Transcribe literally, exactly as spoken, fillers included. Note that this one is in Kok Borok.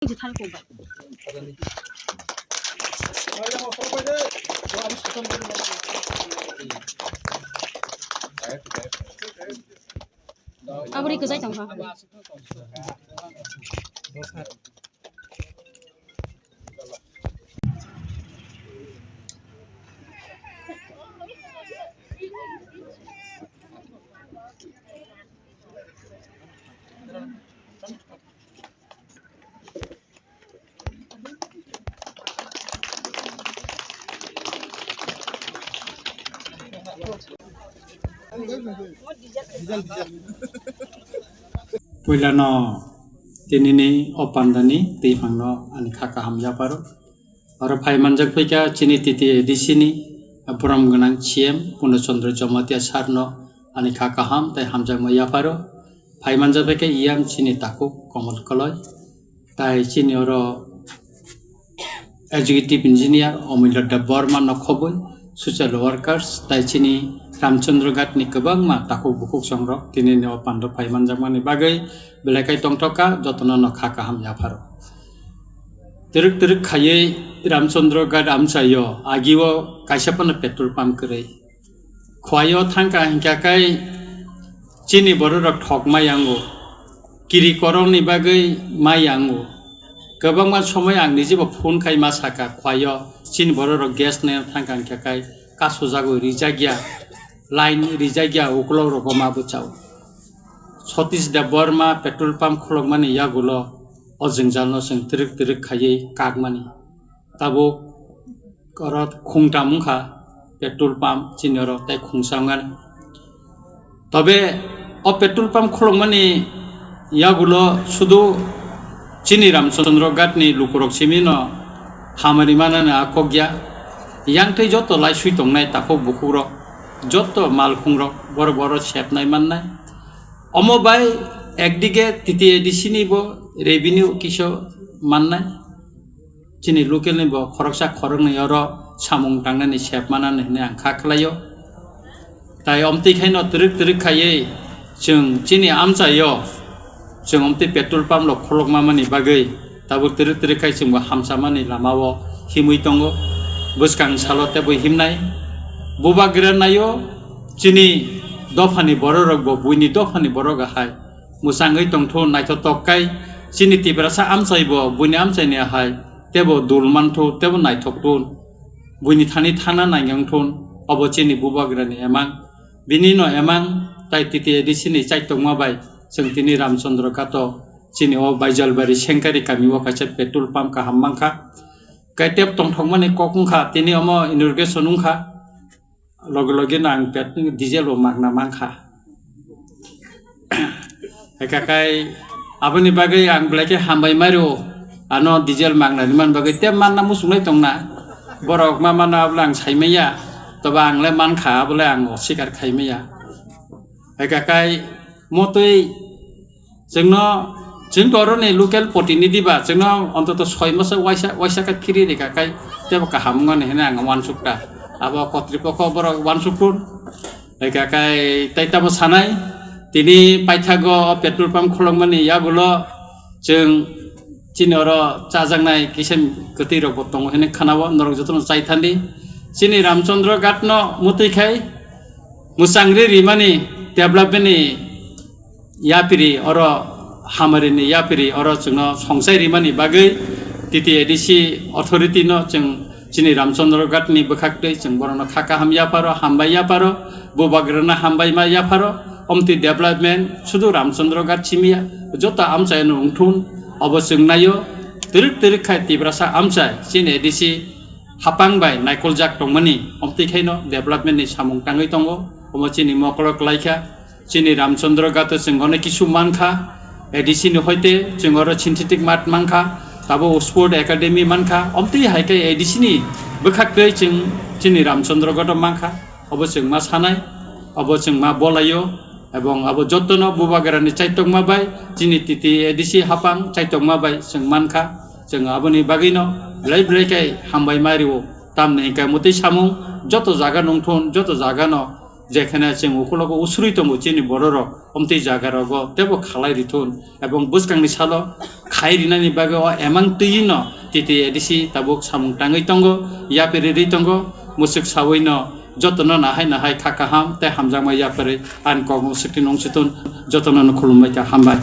Aboni kwchai tongkha. Puilano tinini o pandani twi phangno ani kha kaham yapharo. Oro phai manjak phaikha chini T T A D C ni borom gwnang C M Purno Chandra Jamatia sir no ani kha kaham tei hamjakma yapharo. Phai manjak phaikha E M chini takhuk Komol Koloi. Tai chini oro executive engineer Omilya Debbarma nokhobwi, social workers, tai chini Ramchandra Ghat ni kwbangma takhuk bukhuk songrok tinini o pando phai manjakmani bagwi belai khai tongthokha, jotono no kha kaham yapharo. Twrwk twrwk khaiwi Ramchandra Ghat amchaio agio kaisa phano petrol pump kwrwi. Khwaio thangkha hinkha khe chini bororok thok ma yango, kiri korokni bagwi ma yango. Kwbangma somoi ang nijebo phone khai ma sakha, khwaio chini bororok gas naina thangkha hinkha khe kasujagwi rijak ya, line rijak ya, ukulok rogo ma bwchao. Satish Debbarma petrol pump khulokmani yagulo o jwngjalno chwng twrwk twrwk khaiwi kakmani. Tabuk oro khungtam wngkha petrol pump chini oro tei khungsa wngani. Tobe o petrol pump khulokmani yagulo sudu chini Ramchandra Ghat ni lukurok simi no hamari manani a kok ya. Yang tei joto laisui tongnai takhuk bukhuk rok, joto malkhung rok, borok borok sepnai mannai. Omo bai ekdige T T A D C ni bo revenue kiso mannai. Chini local ni bo khoroksa khoroknwi oro samung tangnani sep manani hwnwi ang kha khlaio. Tai omtwi khaino twrwk twrwk khaiwi chwng chini amchaio chwng omtwi petrol pump rok kholokma mani bagwi tabuk twrwk twrwk khai chwngbo hamsamani lamao himwi tongo. Bwskang salo teibo himnai. Bubagra naio chini dophani bororok bo buini dophani borok hai mwchangwi tongthun, naithotok kai chini Tiprasa amchai bo buini amchaini hai teibo dul manthu, teibo naithok tun. Buini thani thana naigang thun, obo chini bubagrani emang. Bini no emang tai T T A D C ni chaitokma bai chwng tini Ramchandra Ghato chini o Baijalbari Sengkari kami o kaisa petrol pump kaham mankha. Kai tep tongthokmani kok wngkha, tini omo inauguration wngkha. Loge loge no ang pet-, diesel bo magna mankha. Heka kai aboni bagwi ang belai khe hambai mairu, ano diesel magna ni man bagwi tei manna muchunglai tongna. Borok ma manna abla ang saimaya, toba ang le mankha abole ang osikar khaimaya. Heka kai motwi Chwngno, chwng to oroni local protinidhi ba, chwngno ontoto soi masa waisa, waisa khe phiri rikha khai tebo kaham wngmani hwnwi ang uansukha. Abo kotripokho borok uansukun. Rikha khai tai tamo sanai, tini paithago o petrol pump kholokmani yagulo chwng chini oro chajaknai kisa kwtwi rokbo tongo hwnwi khanao, norok jotono chai thandi. Chini Ramchandra Ghat no mutwi khai mwchangri rimani development ni yapiri oro hamarini yapiri oro chwngno songchai rimani bagwi T T A D C authority no chwng chini Ramchandra Ghat ni bwkhaktwi chwng borokno kha kaham yapharo, hambai yapharo, bubagrano hambai ma yapharo, omtwi development sudu Ramchandra Ghat simiya joto amchaino wngthun. Obo chwng naio twrwk twrwk khai Tiprasa amchai chini A D C hapang bai naikoljak tongmani, omtwi khaino development ni samung tangwi tongo. Omo chini mokolo klaikha. Chini Ramchandra Ghato chwng ono kisu mankha, A D C ni hoite chwng oro synthetic mud mankha, tabo Sport Academy mankha, omtwi hai khe A D C ni bwkhaktwi chwng chini Ramchandra Ghato mankha. Obo chwng ma sanai, obo chwng ma bolaio, ebong abo jotono bubagrani chaitokma bai chini T T A D C hapang chaitokma bai chwng mankha. Chwng aboni bagwino belai belai khe hambai ma rio, tamni hwnkhe mutwi samung joto jaga nungthun, joto jagano Jekhane chwng ukulogo usrwi tongo chini bororok, omtwi jagarogo teibo khalai rithun, ebong bwskangni salo khai rinani bagwi o emang twi no T T A D C tabuk samung tangwi tongo, yapri rwi tongo. Musuk sawi no jotono nahai nahai kha kaham tei hamjakma yapri ani kok musukti nung sutun, jotono no khulumbai kha, hambai.